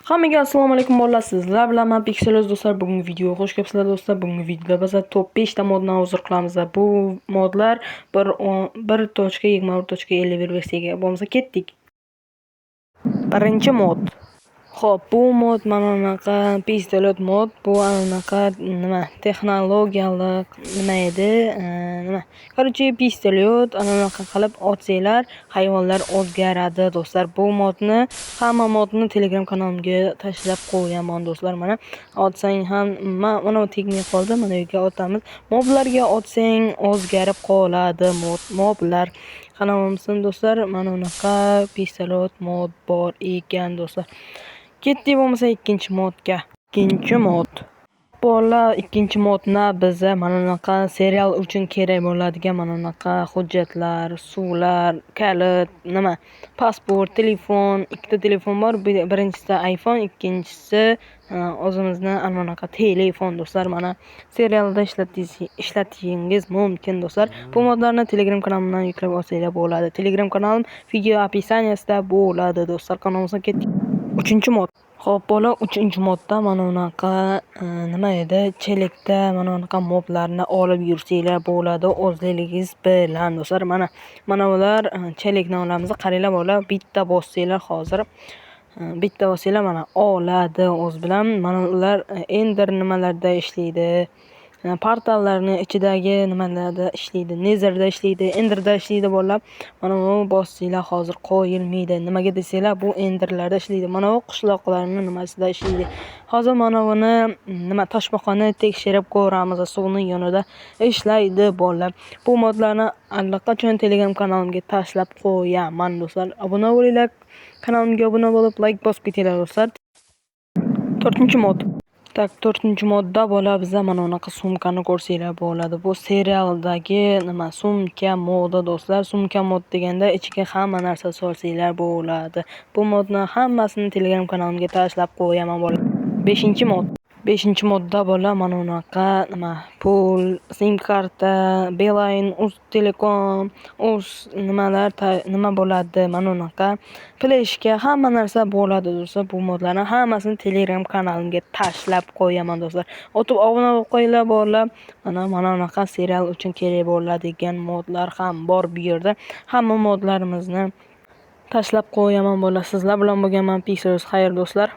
Hammaga assalomu alaykum bolalar, sizlar bilan men Pixel do'stlar. Bugungi videoga xush kelibsizlar do'stlar. Bugungi videoda biz top 5 ta modni hozir qilamiz. Bu modlar 1.21.51 versiyaga bo'lmasa ketdik. Birinchi mod. Xo'p, bu mod mana bunaqa pistolet mod. Bu anaqa nima texnologiyalik nima edi? Nima? Короче, pistolet ana bunaqa qilib otsanglar, hayvonlar o'zgaradi do'stlar. Bu modni, hamma modni Telegram kanalimga tashlab qo'yaman do'stlar. Mana otsang ham mana bu tegmay qoldi. Mana bu yerga otamiz. Moblarga otsang o'zgarib qoladi moblar. Qanaqa do'stlar? Mana bunaqa pistolet mod bor ekan do'stlar. Ketdik bo'lmasa ikkinchi modga. Ikkinchi mod. Bolalar, ikkinchi modni biza mana bunaqa serial uchun kerak bo'ladigan mana bunaqa hujjatlar, suvlar, kalit, nima, pasport, telefon, ikkita telefon bor. Birinchisi iPhone, ikkinchisi o'zimizni ana bunaqa telefon do'stlar. Mana serialda ishlatishingiz mumkin do'stlar. Bu modlarni Telegram kanalimdan yuklab olsanglar bo'ladi. Telegram kanalim video описание sida bo'ladi do'stlar. Kanalimizga ketdik. Uchinchi mod. Xo'p, bola, uchinchi modda mana bunaqa nima edi? Chelakda mana bunaqa moblarni olib yursanglar bo'ladi o'zligingiz bilan do'stlar. Mana bular chelakni olamiz. Qaranglar bola, bitta bossanglar hozir. Bitta bossanglar mana oladi o'zi bilan. Mana ular Ender nimalarda ishlaydi. Portallarni ichidagi nimalarda ishlaydi, Netherda ishlaydi, Enderda ishlaydi bolalar. Mana bu bossanglar hozir qo'yilmaydi. Nimaga desanglar, bu Enderlarda ishlaydi. Mana bu qishloqlarning nimasida ishlaydi. Hozir mana buni nima toshbaqani tekshirib ko'ramiz. Suvning yonida ishlaydi bolalar. Bu modlarni allaqachon Telegram kanalimga tashlab qo'yaman do'stlar. Obuna bo'linglar. Kanalimga obuna bo'lib, like bosib ketinglar do'stlar. To'rtinchi mod. Так, to'rtinchi modda bola biza mana bunaqa sumkani ko'rsanglar bo'ladi. Bu serialdagi nima sumka modi do'stlar. Sumka mod deganda ichiga hamma narsa solsanglar bo'ladi. Bu modni hammasini Telegram kanalimga tashlab qo'yaman bola. Beshinchi mod. Beshinchi modda bola mana bunaqa nima pul, sim karta, Beeline, Uztelecom, Uz nimalar nima bo'ladi, mana bunaqa fleshka hamma narsa bo'ladi do'stlar. Bu modlarni hammasini Telegram kanalimga tashlab qo'yaman do'stlar. O'tib obuna bo'lib qo'yinglar bolalar. Mana bunaqa serial uchun kerak bo'ladigan modlar ham bor bu yerda. Hamma modlarimizni tashlab qo'yaman bolalar. Sizlar bilan bo'lganman Pixel. Xayr do'stlar.